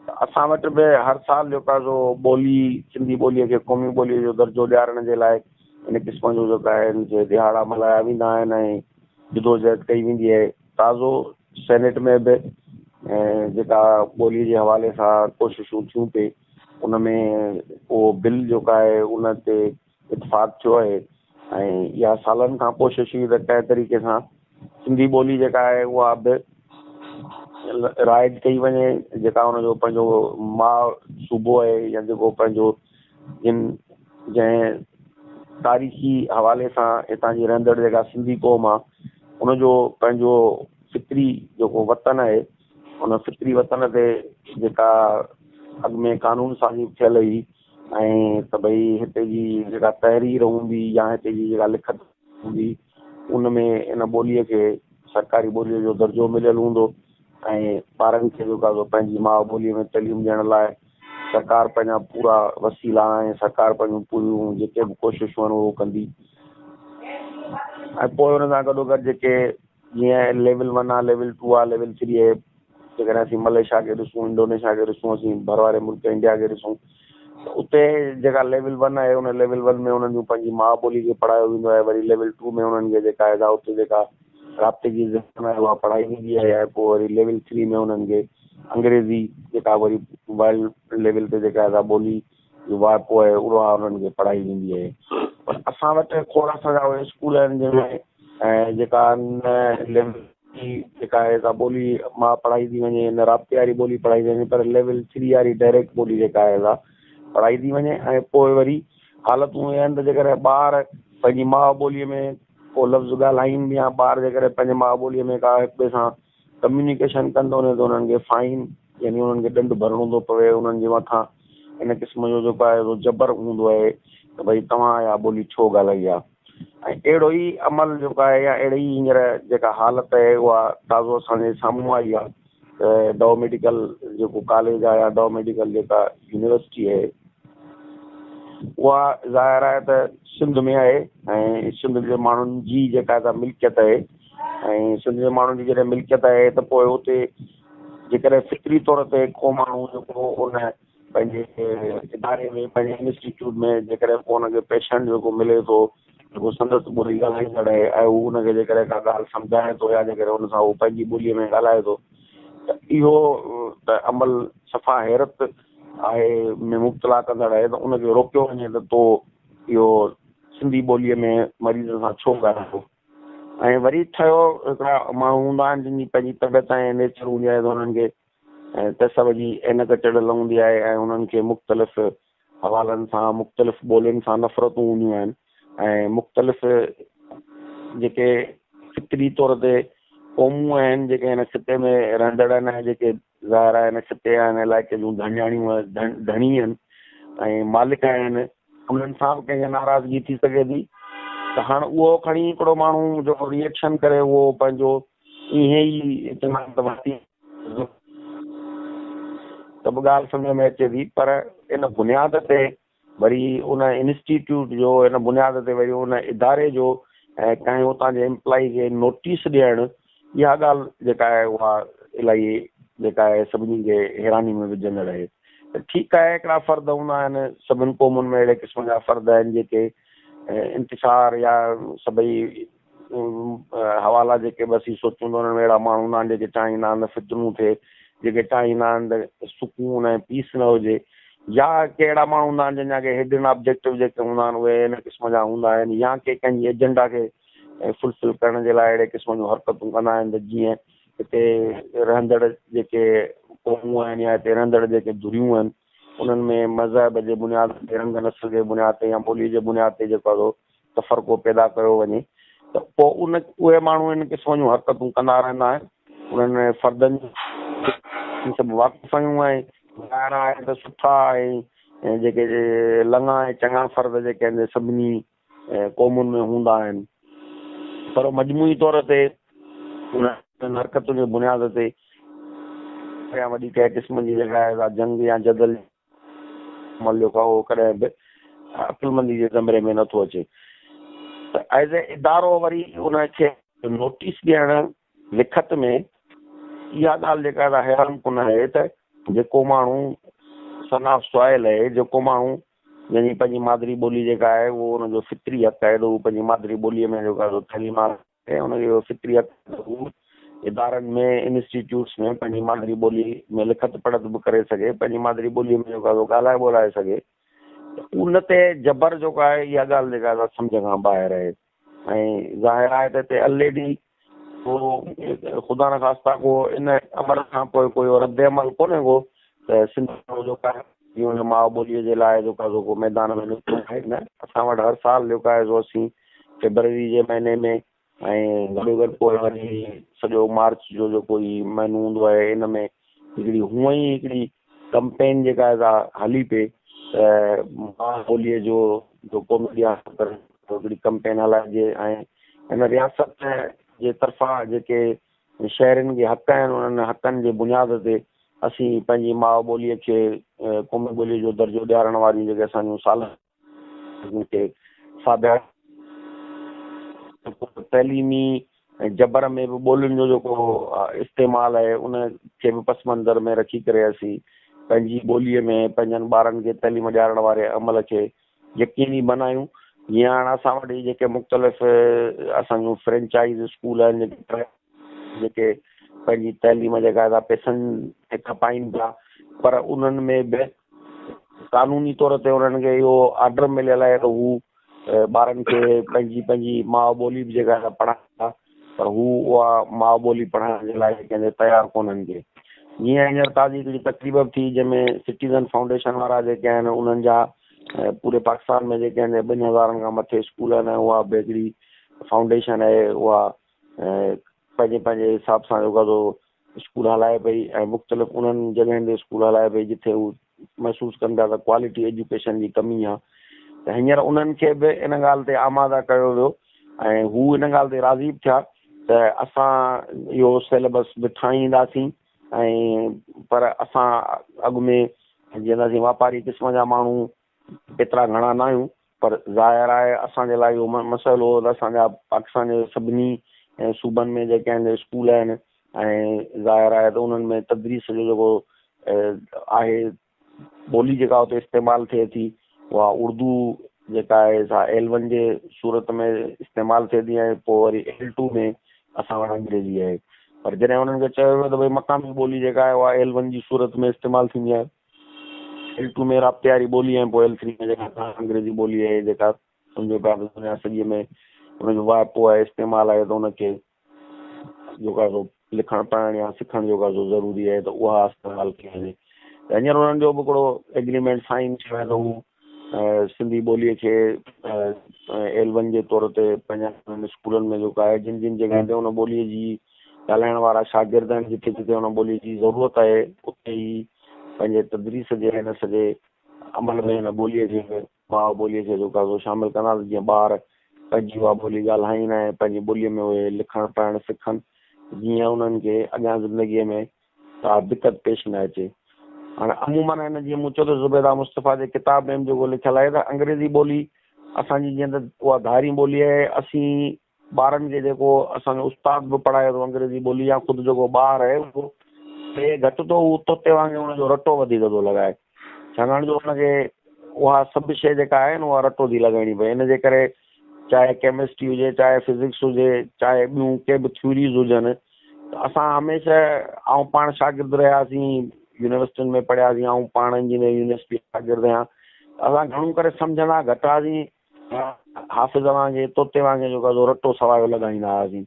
ته اسان وٽ به هر سال جيڪو آهي سو ٻولي سنڌي ٻوليء کي قومي ٻوليء جو درجو ڏيارڻ جي لاء ان قسم جو جيڪو آهي ڏهاڙا ملهايا ويندا آهن ۽ جدوجهد ڪئي ويندي آهي. تازو سينيٽ ۾ به جيڪا ٻولي جي حوالي سان ڪوششون ٿيون پئي ان ۾ اهو بل جيڪو آهي ان تي اتفاق ٿيو آهي ۽ اها سالن کان ڪوشش هئي ته ڪنهن طريقي سان سنڌي ٻولي جيڪا آهي اها به رائج ڪئي وڃي جيڪا ان جو پنهنجو ماء صوبو آهي يا جيڪو پنهنجو جن جنهن تاريخي حوالي سان هتان جي رهندڙ جيڪا سنڌي قوم آهي ان جو پنهنجو فطري جيڪو وطن آهي ان فطري وطن تي جيڪا اڳ ۾ قانون سازي ٿيل هئي ۽ ته ڀئي هتي جي جيڪا تحرير هوندي يا هتي جي جيڪا لکت هوندي ان ۾ ان ٻوليء کي سرڪاري ٻوليء جو درجو مليل هوندو ۽ ٻارن کي جيڪو آهي سو پنهنجي ماء ٻوليء ۾ تعليم ڏيڻ لاء سرڪار پنهنجا پورا وسيلا ۽ سرڪار پنهنجون پوريون جيڪي به ڪوششون آهن اهو ڪندي ۽ پوء ان سان گڏو گڏ جيڪي جيئن ليول ون آ ليول ٽو آ ليول ٿري آهي جيڪڏهن اسين ملائيشيا کي ڏسون انڊونيشيا کي ڏسون اسين ڀر واري ملڪ انڊيا کي ڏسون ته اتي جيڪا ليول ون آهي ان ليول ون ۾ انهن جون پنهنجي ماء ٻولي کي پڙهايو ويندو آهي وري ليول ٽو ۾ انهن کي جيڪا آهي اتي جيڪا رابطي جي زبان آهي اها پڙهائي ويندي آهي ۽ پوء وري ليول ٿري ۾ انهن کي انگريزي جيڪا وري ورلڊ ليول تي جيڪا آهي ٻولي جو واهپو آهي اها انهن کي پڙهائي ويندي آهي پر اسان وٽ کوڙ اسان جا اهي اسڪول آهن جنهن ۾ ۽ جيڪا نه ليول جي جيڪا آهي سا ٻولي مان پڙهائي ٿي وڃي نه رابطي واري ٻولي پڙهائي ٿي وڃي پر ليول ٿري واري ڊائريڪٽ ٻولي جيڪا آهي سا پڙهائي ٿي وڃي ۽ پوء وري حالتون اهي آهن ته جيڪڏهن ٻار پنهنجي ماء ٻوليء ۾ ڪو لفظ ڳالهائين يا ٻار جيڪڏهن پنهنجي ماء ٻوليء ۾ ڪا هڪ ٻئي سان ڪميونيڪيشن ڪن ته انهن تي انهن کي فائن يعني انهن کي ڏنڊ ڀرڻو ٿو پوي انهن جي مٿان ان قسم جو جيڪو آهي سو جبر هوندو آهي ته ڀئي توهان اها ٻولي ڇو ڳالهائي آهي ۽ اهڙو ئي عمل جيڪو آهي يا اهڙي ئي هينئر جيڪا حالت آهي اها تازو اسان جي سامهون آئي آهي ته ڊائو ميڊيڪل جيڪو ڪاليج آهي يا ڊائو ميڊيڪل جيڪا يونيورسٽي آهي اها ظاهر آهي ته سنڌ ۾ آهي ۽ سنڌ جي ماڻهن جي جيڪا سا ملڪيت آهي ۽ سنڌ جي ماڻهن جي جڏهن ملڪيت آهي ته پوء اتي جيڪڏهن فطري طور تي ڪو ماڻهو جيڪو ان پنهنجي اداري ۾ پنهنجي انسٽيٽيوٽ ۾ جيڪڏهن ڪو ان کي پيشنٽ جيڪو ملي ٿو جيڪو سندس ٻولي ڳالهائيندڙ آهي ۽ هو ان کي جيڪڏهن ڪا ڳالهه سمجهائي ٿو يا جيڪڏهن ان سان هو پنهنجي ٻوليء ۾ ڳالهائي ٿو ته اهو ته عمل صفا حيرت آهي ۾ مبتلا ڪندڙ آهي ته ان کي روڪيو وڃي ته تو اهو سنڌي ٻوليء ۾ مريض سان ڇو ڳالهايو ۽ وري ٺهيو هڪڙا ماڻهو هوندا آهن جن جي پنهنجي طبيعت ۽ نيچر هوندي آهي ته انهن کي تعصب جي عينڪ چڙهيل هوندي آهي ۽ انهن کي مختلف حوالن سان مختلف ٻولين سان نفرتون هونديون آهن ۽ مختلف جيڪي فطري طور تي قومون آهن جيڪي هن خطي ۾ رهندڙ آهن ۽ جيڪي ظاهر آهي هن خطي يا هن علائقي جون ڌڻياڻيون ڌڻي آهن ۽ مالڪ آهن، انهن سان به ڪنهن کي ناراضگي ٿي سگهي ٿي ته هاڻ اهو کڻي هڪڙو ماڻهو جيڪو ري ايڪشن ڪري اهو پنهنجو ائين ئي چوندا آهن ته ورتي ته به ڳالهه سمجهه ۾ اچي ٿي، پر ان بنياد تي وري ان انسٽيٽيوٽ جو، ان بنياد تي وري ان اداري جو ۽ ڪنهن اتان جي ايمپلائي کي نوٽيس ڏيڻ، اها ڳالهه جيڪا آهي اها الاهي جيڪا آهي سڀني کي حيراني ۾ وجهندڙ آهي. ته ٺيڪ آهي هڪڙا فرد هوندا آهن، سڀن قومن ۾ اهڙي قسم جا فرد آهن جيڪي انتشار يا سڀئي حوالا جيڪي به اسين سوچون ته انهن ۾ اهڙا ماڻهو هوندا آهن جيڪي چاهيندا آهن ته فتنو ٿئي، جيڪي چاهيندا آهن ته سڪون ۽ پيس نه هجي، يا ڪي اهڙا ماڻهو هوندا آهن جن جا ڪي هڊن آبجيڪٽو جيڪي هوندا آهن اهي ان قسم جا هوندا آهن، يا ڪي ڪنهن جي ايجنڊا کي فلفل ڪرڻ جي لاء اهڙي قسم جون حرڪتون ڪندا آهن ته جيئن هتي رهندڙ جيڪي قومون آهن يا هتي رهندڙ جيڪي ڌريون آهن انهن ۾ مذهب جي بنياد تي، رنگ نسل جي بنياد تي يا ٻولي جي بنياد تي جيڪو آهي سو تفرقو پيدا ڪيو وڃي ته پوء ان اهي ماڻهو ان قسم جون حرڪتون ڪندا رهندا آهن. انهن فردن جون سڀ واقف آهيون ۽ ظاهر آهي ته سٺا ۽ جيڪي لڱا ۽ چڱا فرد جيڪي آهن سڀني قومن ۾ هوندا آهن، پر مجموعي طور تي انهن حرڪتن جي بنياد تي يا وڏي ڪنهن قسم جي جيڪا آهي سا جنگ يا جدل عمل جيڪو آهي اهو ڪڏهن به عقلمندي جي زمري ۾ نٿو اچي ته ايز اي ادارو وري ان کي نوٽيس ڏيڻ لکت ۾ اها ڳالهه جيڪا آهي حيران ڪن آهي ته جيڪو ماڻهو سن آف سوائل آهي، جيڪو ماڻهو يعني پنهنجي مادري ٻولي جيڪا آهي اهو ان جو فطري حق آهي ته هو پنهنجي مادري ٻوليء ۾ جيڪو آهي سو تعليم حاصل ڪري، ان جو اهو فطري حق آهي ته هو ادارن ۾ انسٽيٽيوٽس ۾ پنهنجي مادري ٻولي ۾ لکت پڙهت به ڪري سگهي، پنهنجي مادري ٻوليء ۾ جيڪو آهي سو ڳالهائي ٻولائي سگهي ته ان تي جبر جيڪو آهي اها ڳالهه جيڪا آهي سا سمجهه کان ٻاهر آهي ۽ ظاهر آهي ته هتي الريڊي ڪو خدا نخواسته ڪو ان امر کان پوء ڪوئي رد عمل ڪونهي ڪو ته سنڌ جيڪو آهي جيئن ماء ٻوليء جي لاء جيڪو آهي سو ڪو ميدان ۾ نڪتو آهي نه. اسان وٽ هر سال جيڪو آهي سو اسين فيبروري جي مهيني ۾ ۽ گڏو گڏ پوء وري سڄو مارچ جو جيڪو هي مهينو هوندو آهي ان ۾ هڪڙي هونئن ئي هڪڙي ڪمپين جيڪا آهي سا هلي پئي ته ماء ٻوليء جو جو قومي ڏهاڙو ڪري هڪڙي ڪمپين هلائجي ۽ هن رياست جي طرفان جيڪي شهرين کي حق آهن انهن حقن جي بنياد تي اسين پنهنجي ماء ٻوليء کي قومي ٻوليء جو درجو ڏيارڻ واريون جيڪي اسان جون صلاحيتون کي ساڀيا تعليمي ۽ جبر ۾ به ٻولين جو جيڪو استعمال آهي ان کي به پس منظر ۾ رکي ڪري اسين پنهنجي ٻوليء ۾ پنهنجن ٻارن کي تعليم ڏيارڻ واري عمل کي يقيني بنايون. جيئن هاڻ اسان وٽ هي جيڪي مختلف اسان جون فرينچائز اسڪول آهن جيڪي جيڪي پنهنجي تعليم جيڪا آهي سا پئسن تي کپائين پيا پر انهن ۾ به قانوني طور تي انهن کي اهو آرڊر مليل آهي ته هو ٻارن کي پنهنجي پنهنجي ماء ٻولي به جيڪا آهي پڙهائين ٿا پر هو اها ماء ٻولي پڙهائڻ جي لاء ڪنهن جي تيار ڪونهن ڪي. جيئن هينئر تازي هڪڙي تقريب به ٿي جنهن ۾ سٽيزن فائونڊيشن وارا جيڪي آهن انهن جا پوري پاڪستان ۾ جيڪي آهن ٻن هزارن کان مٿي اسڪول آهن ۽ اها به هڪڙي فائونڊيشن آهي اها پنهنجي پنهنجي حساب سان جيڪو آهي سو اسڪول هلائي پئي ۽ مختلف انهن جڳهين تي اسڪول هلائي پئي جتي هو محسوس ڪن پيا ته ڪوالٽي ايجوڪيشن جي ڪمي آهي ته هينئر انهن کي به ان ڳالهه تي آماده ڪيو ويو ۽ هو ان ڳالهه تي راضي به ٿيا ته اسان اهو سيلبس به ٺاهينداسين ۽ پر اسان اڳ ۾ جيئن ته اسين واپاري قسم جا ماڻهو ايترا گهڻا ناهيون پر ظاهر آهي اسان جي لاء اهو مسئلو هو ته اسان جا پاڪستان جي سڀني صوبن ۾ جيڪي آهن اسڪول آهن ۽ ظاهر آهي ته انهن ۾ تدريس جو جيڪو آهي ٻولي جيڪا اتي استعمال ٿئي ٿي اها اردو جيڪا آهي سا ايل ون جي صورت ۾ استعمال ٿئي ٿي ۽ پوء وري ايل ٽو ۾ اسان وٽ انگريزي آهي پر جڏهن انهن کي چيو ويو ته ڀئي مقامي ٻولي جيڪا آهي اها ايل ون جي صورت ۾ استعمال ٿيندي آهي ايل ٽو ۾ رابطي واري ٻولي ۽ پوء ايل ٿري ۾ جيڪا انگريزي ٻولي آهي جيڪا سمجهو پيا ته دنيا سڄي ۾ ان جو واهپو آهي استعمال آهي ته ان کي جيڪو آهي سو لکڻ پڙهڻ يا سکڻ جيڪو آهي سو ضروري آهي ته اها استعمال ڪئي وڃي ته هينئر انهن جو به هڪڙو ايگريمينٽ سائن ٿيو آهي ته هو سنڌي ٻوليء کي ايل ون جي طور تي پنهنجن اسڪولن ۾ جيڪو آهي جن جن جڳهين تي ان ٻوليء جي ڳالهائڻ وارا شاگرد آهن، جتي جتي ان ٻوليء جي ضرورت آهي، اتي ئي پنهنجي تدريس جي هن سڄي عمل ۾ هن ٻوليء کي به، ماء ٻوليء کي جيڪو آهي سو شامل ڪندا ته جيئن ٻار پنهنجي اها ٻولي ڳالهائين ۽ پنهنجي ٻوليء ۾ اهي لکڻ پڙهڻ سکن، جيئن انهن کي اڳيان زندگيء ۾ ڪا دقت پيش نه اچي. هاڻي عموماً هن جيئن مون چيو ته زبيده مصطفيٰ جي ڪتاب ۾ به جيڪو لکيل آهي ته انگريزي ٻولي اسان جي جيئن ته اها ڌارين ٻولي آهي، اسين ٻارن کي جيڪو اسان جو استاد به پڙهائي ٿو انگريزي ٻولي يا خود جيڪو ٻار آهي اهو ٽي گهٽ ٿو هو طوطي وانگي ان جو رٽو وڌيڪ ٿو لڳائي ڇاڪاڻ جو ان کي اها سڀ شيء جيڪا آهي نه اها رٽو ٿي لڳائڻي پئي ان جي ڪري چاهي ڪيمسٽري هجي چاهي فزڪس هجي چاهي ٻيون ڪي به ٿيوريز هجن ته اسان هميشه آئون پاڻ شاگرد رهياسين يونيورسٽين ۾ پڙهياسين آئون پاڻ انجنيئرنگ يونيورسٽي شاگرد آهيان اسان گهڻو ڪري سمجهندا گهٽ هئاسين حافظ وانگي طوطي وانگي جيڪو آهي سو رٽو سوايو لڳائيندا هئاسين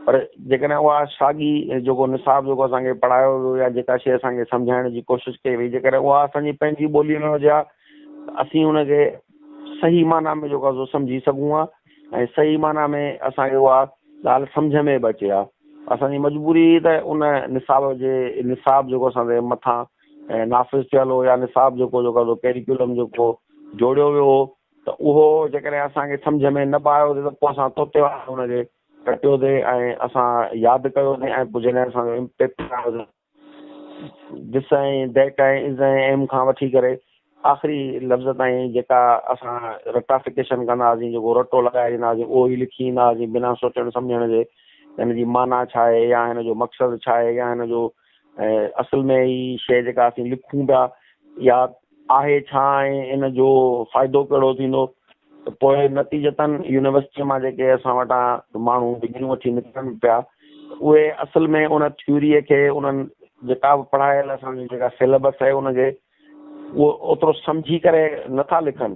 پر جيڪڏهن اها ساڳي جيڪو نصاب جيڪو اسان کي پڙهايو ويو يا جيڪا شيء اسان کي سمجهائڻ جي ڪوشش ڪئي وئي جيڪڏهن اها اسان جي پنهنجي ٻوليء ۾ هجي ها ته اسين ان کي صحيح معنيٰ ۾ جيڪو آهي سو سمجهي سگهون ها ۽ صحيح معنيٰ ۾ اسان کي اها ڳالهه سمجهه ۾ به اچي ها. اسان جي مجبوري هئي ته ان نصاب جي نصاب جيڪو اسان تي مٿان نافذ ٿيل هو يا نصاب جيڪو جيڪو آهي سو ڪيريڪيولم جيڪو جوڙيو ويو هو ته اهو جيڪڏهن اسان کي سمجهه ۾ نه به آيو هجي ته پوء اسان طوطي وانگر ان کي رٽيوسين ۽ اسان ياد ڪيوسين ۽ پوء جڏهن اسان جو پيپر آيو ته this ۽ that ۽ is ۽ am کان وٺي ڪري آخري لفظ تائين جيڪا اسان رٽافڪيشن ڪندا هئاسين جيڪو رٽو لڳائي ايندا هئاسين اهو ئي لکي ايندا هئاسين بنا سوچڻ سمجهڻ جي ته هن جي معنيٰ ڇا آهي يا هن جو مقصد ڇا آهي يا هن جو اصل ۾ هي شيء جيڪا اسين لکون پيا اها آهي ڇا ۽ ان جو فائدو ڪهڙو ٿيندو ته پوء نتيجتن يونيورسٽيء مان جيڪي اسان وٽان ماڻهو ڊگريون وٺي نڪرن پيا اهي اصل ۾ ان ٿيوريء کي انهن جيڪا به پڙهايل اسان جي جيڪا سيلبس آهي ان کي اهو اوترو سمجهي ڪري نٿا لکن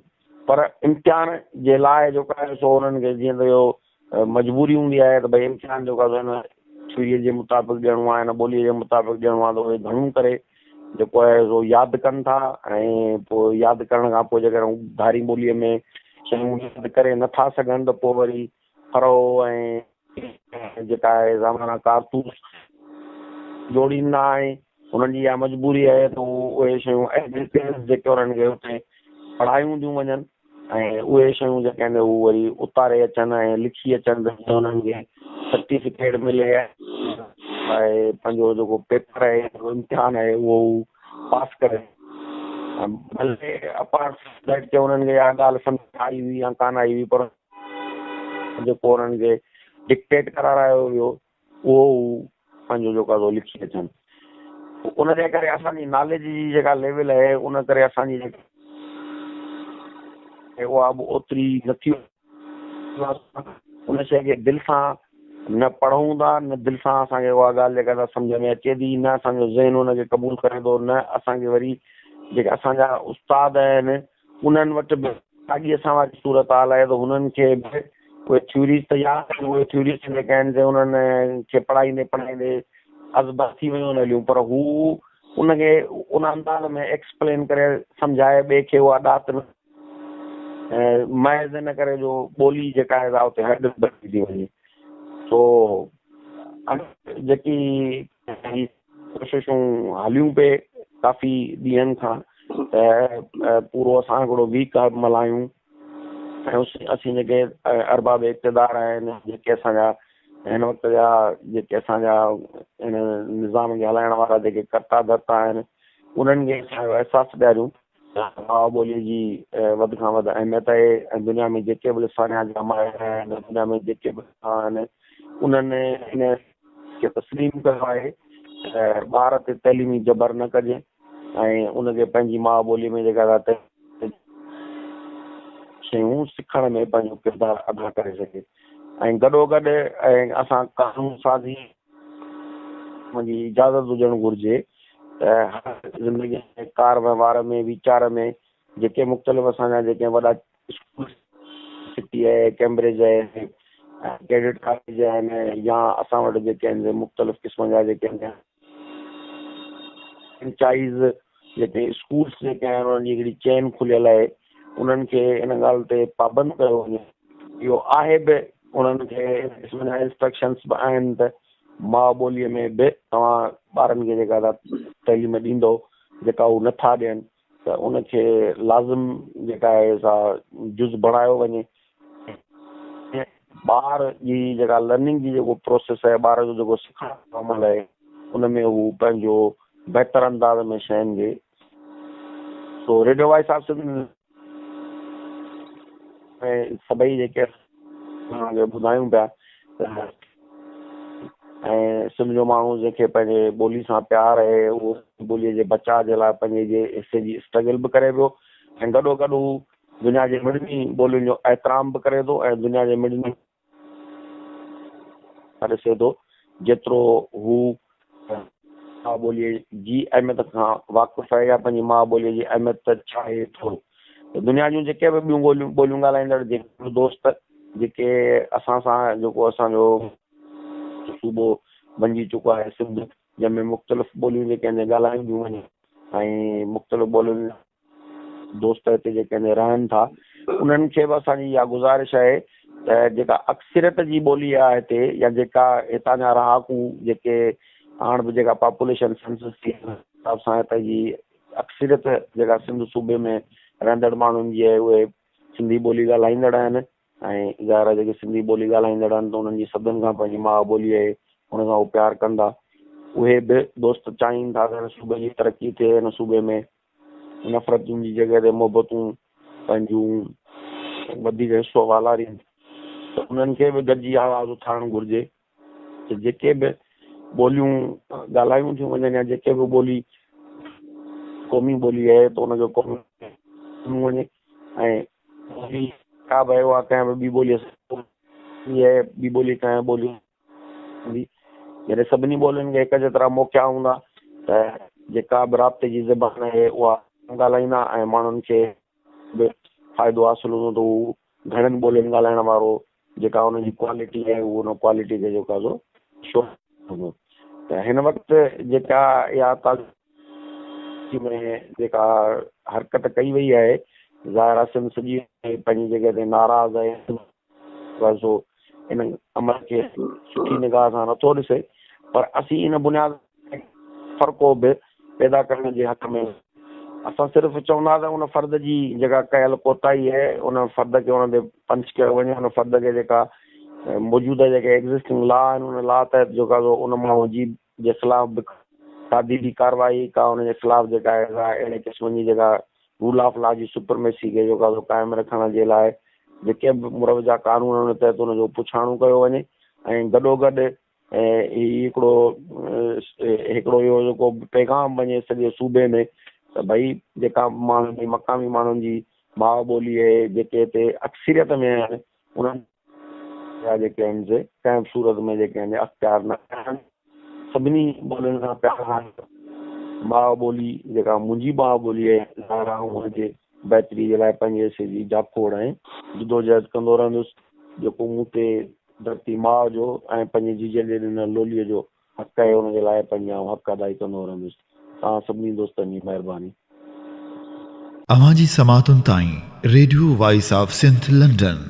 پر امتحان جي لاء جيڪو آهي سو انهن کي جيئن ته اهو مجبوري هوندي آهي ته ڀئي امتحان جيڪو آهي سو هن ٿيوريء جي مطابق ڏيڻو آهي هن ٻوليء جي مطابق ڏيڻو آهي ته اهي گهڻو ڪري جيڪو آهي سو ياد ڪن ٿا ۽ پوء ياد ڪرڻ کان پوء جيڪڏهن هو ڌاري ٻوليء ۾ شيون ياد ڪري نٿا سگهن ته پوء وري ڦرهو ۽ جيڪا آهي زمانا ڪارتوس جوڙيندا ۽ انهن جي اها مجبوري آهي ته هو اهي شيون جيڪي انهن کي اتي پڙهايون ٿيون وڃن ۽ اهي شيون جيڪي آهن هو وري اتاري اچن ۽ لکي اچن ته جيئن انهن کي سرٽيفڪيٽ ملي ۽ پنهنجو جيڪو پيپر آهي جيڪو امتحان آهي اهو هو پاس ڪري ڀلي اپارٽ that ڪي انهن کي اها ڳالهه سمجهه آئي هئي يا ڪانه آئي هئي پر جيڪو انهن کي ڊڪٽيٽ ڪرايو ويو اهو هو پنهنجو جيڪو آهي سو لکي اچن. ان جي ڪري اسان جي ناليج جي جيڪا ليول آهي ان ڪري اسان جي جيڪا اها به اوتري نٿي ان شيء کي دل سان نه پڙهون ٿا نه دل سان اسان کي اها ڳالهه جيڪا سا سمجهه ۾ اچي ٿي نه اسان جو ذهن ان کي قبول ڪري ٿو نه اسان کي وري جيڪا اسان جا استاد آهن انهن وٽ به ساڳي اسان واري صورتحال آهي ته هنن کي به اهي ٿيوريز ته ياد آهن، اهي ٿيوريز جيڪي آهن سي انهن کي پڙهائيندي پڙهائيندي ازبر ٿي ويون هليون پر هو ان کي ان انداز ۾ ايڪسپلين ڪري سمجهائي ٻئي کي اها ڏات نه محض ان ڪري جو ٻولي جيڪا آهي سا اتي هڙ بڻجي ٿي وڃي سو جيڪي ڪوششون هليون پئي ڪافي ڏينهن کان ته پورو اسان هڪڙو ويڪ ملهايون ۽ اسين جيڪي ارباب اقتدار آهن جيڪي اسان جا هن وقت جا جيڪي اسان جا هن نظام کي هلائڻ وارا جيڪي ڪرتا ڌرتا آهن انهن کي اسان اهو احساس ڏياريون ته ماء ٻوليء جي وڌ کان وڌ اهميت آهي ۽ دنيا ۾ جيڪي به لسانيات جا ماهر آهن دنيا ۾ جيڪي به آهن انهن هن کي تسليم ڪيو آهي ته ٻار تي تعليمي جبر نه ڪجي ۽ ان کي پنهنجي ماء ٻولي ۾ جيڪا شيون سکڻ ۾ پنهنجو ڪردار ادا ڪري سگهي ۽ گڏوگڏ ۽ اسان قانون سازي جي اجازت هجڻ گهرجي ته هر زندگي ۾ ڪار وهنوار ۾ ويچار ۾ جيڪي مختلف اسان جا جيڪي وڏا اسڪول سٽي آهي ڪيمبرج آهي ڪيڊٽ ڪاليج آهن يا اسان وٽ جيڪي آهن مختلف قسم جا جيڪي آهن فرنچائز جيڪي اسڪولس جيڪي آهن انهن جي هڪڙي چين کليل آهي انهن کي ان ڳالهه تي پابند ڪيو وڃي اهو آهي به انهن کي ان قسم جا انسٽرڪشنس به آهن ته ماء ٻوليء ۾ به توهان ٻارن کي جيڪا ٿا تعليم ڏيندو جيڪا هو نٿا ڏين ته ان کي لازم جيڪا آهي سا جز بڻايو وڃي. ٻار جي جيڪا لرننگ جي جيڪو پروسيس آهي ٻار جو جيڪو سکڻ جو عمل آهي ان ۾ هو پنهنجو بهتر انداز ۾ شين جي سو ريڊيو وائس آف سنڌ ۾ سڀئي جيڪي اسان ٻڌايون پيا ته ۽ سنڌ جو ماڻهو جنهن کي پنهنجي ٻولي سان پيار آهي اهو ٻولي جي بچاء جي لاء پنهنجي جي حصي جي اسٽرگل به ڪري پيو ۽ گڏو گڏ هو دنيا جي مڙني ٻولين جو احترام به ڪري ٿو ۽ دنيا جي مڙني ڏسي ٿو جيترو هو ماء ٻوليء جي اهميت کان واقف آهي يا پنهنجي ماء ٻوليء جي اهميت چاهي ٿو ته دنيا جون جيڪي به ٻيون ٻوليون ٻوليون ڳالهائيندڙ جيڪي به دوست جيڪي اسان سان جيڪو اسان جو صوبو بنجي چڪو آهي سنڌ جنهن ۾ مختلف ٻوليون جيڪي آهن ڳالهايون ٿيون وڃن ۽ مختلف ٻولين دوست هتي جيڪي هتي رهن ٿا انهن کي به اسان جي اها گذارش آهي ته جيڪا اڪثريت جي ٻولي آهي هتي يا جيڪا هتان جا رهاڪو جيڪي هاڻ به جيڪا پاپوليشن سينسس ٿي ان حساب سان هتي جي اڪثريت جيڪا سنڌ صوبي ۾ رهندڙ ماڻهن جي آهي اهي سنڌي ٻولي ڳالهائيندڙ آهن ۽ ظاهر آهي جيڪي سنڌي ٻولي ڳالهائيندڙ آهن ته انهن جي سڀن کان پنهنجي ماء ٻولي آهي ان سان هو پيار ڪن ٿا اهي به دوست چاهين ٿا ته هن صوبي جي ترقي ٿئي هن صوبي ۾ نفرتن جي جڳهه تي محبتون پنهنجون وڌيڪ حصو والارين ته انهن کي به گڏجي آواز اٿارڻ گهرجي ته جيڪي به ٻوليون ڳالهايون ٿيون وڃن يا جيڪي به ٻولي قومي ٻولي آهي ته ان جو قومي وڃي ۽ ٻولي ڪا به آهي اها ڪنهن به ٻي ٻوليء سان آهي ٻي ٻولي ڪنهن ٻولي هوندي جڏهن سڀني ٻولين کي هڪ جيترا موقعا هوندا ته جيڪا به رابطي جي زبان آهي اها ڳالهائيندا ۽ ماڻهن کي به فائدو حاصل هوندو ته هو گهڻن ٻولين ڳالهائڻ وارو جيڪا ان جي ڪوالٽي آهي اهو ان ڪوالٽي کي جيڪو آهي سو شو هوندو ته هن وقت جيڪا اها تازي ۾ جيڪا حرڪت ڪئي وئي آهي ظاهر آهي سنڌ سڄي پنهنجي جڳهه تي ناراض آهي سو ان عمل کي سٺي نگاهه سان نٿو ڏسي پر اسين ان بنياد فرقو به پيدا ڪرڻ جي حق ۾ اسان صرف چوندا ته ان فرد جي جيڪا ڪيل ڪوتاهي آهي ان فرد کي ان تي پنش ڪيو وڃي ان فرد کي جيڪا موجوده جيڪي ايگزسٽنگ لا آهن ان لا تحت جيڪا سو ان ماڻهو جي جي خلاف به تاديبي ڪارروائي ڪا ان جي خلاف جيڪا آهي سا اهڙي قسم جي جيڪا رول آف لا جي سپرميسي کي جيڪا سو قائم رکڻ جي لاء جيڪي به مروجه قانون آهن ان تحت ان جو پڇاڻو ڪيو وڃي ۽ گڏوگڏ ۽ هي هڪڙو هڪڙو اهو جيڪو پيغام وڃي سڄي صوبي ۾ ته ڀئي جيڪا ماڻهن جي مقامي ماڻهن جي ماء ٻولي آهي جيڪي هتي اڪثريت ۾ آهن انهن جا جيڪي آهن سي ڪنهن به صورت ۾ جيڪي آهن اختيار نه آهن سڀني ٻولين سان پيار سان ماء ٻولي جيڪا منهنجي ماء ٻولي آهي ظاهر آهي ان جي بهتري جي لاء پنهنجي حصي جي جاکوڙ ۽ جدوجهد ڪندو رهندس جيڪو مون تي ڌرتي ماء جو ۽ پنهنجي جيجل جي ڏنل لوليء جو حق آهي ان جي لاء پنهنجي آئون حق ادائي ڪندو رهندس. توهان سڀني دوستن جي مهرباني. اوهان جي سماعتن تائين radio voice of Sindh London.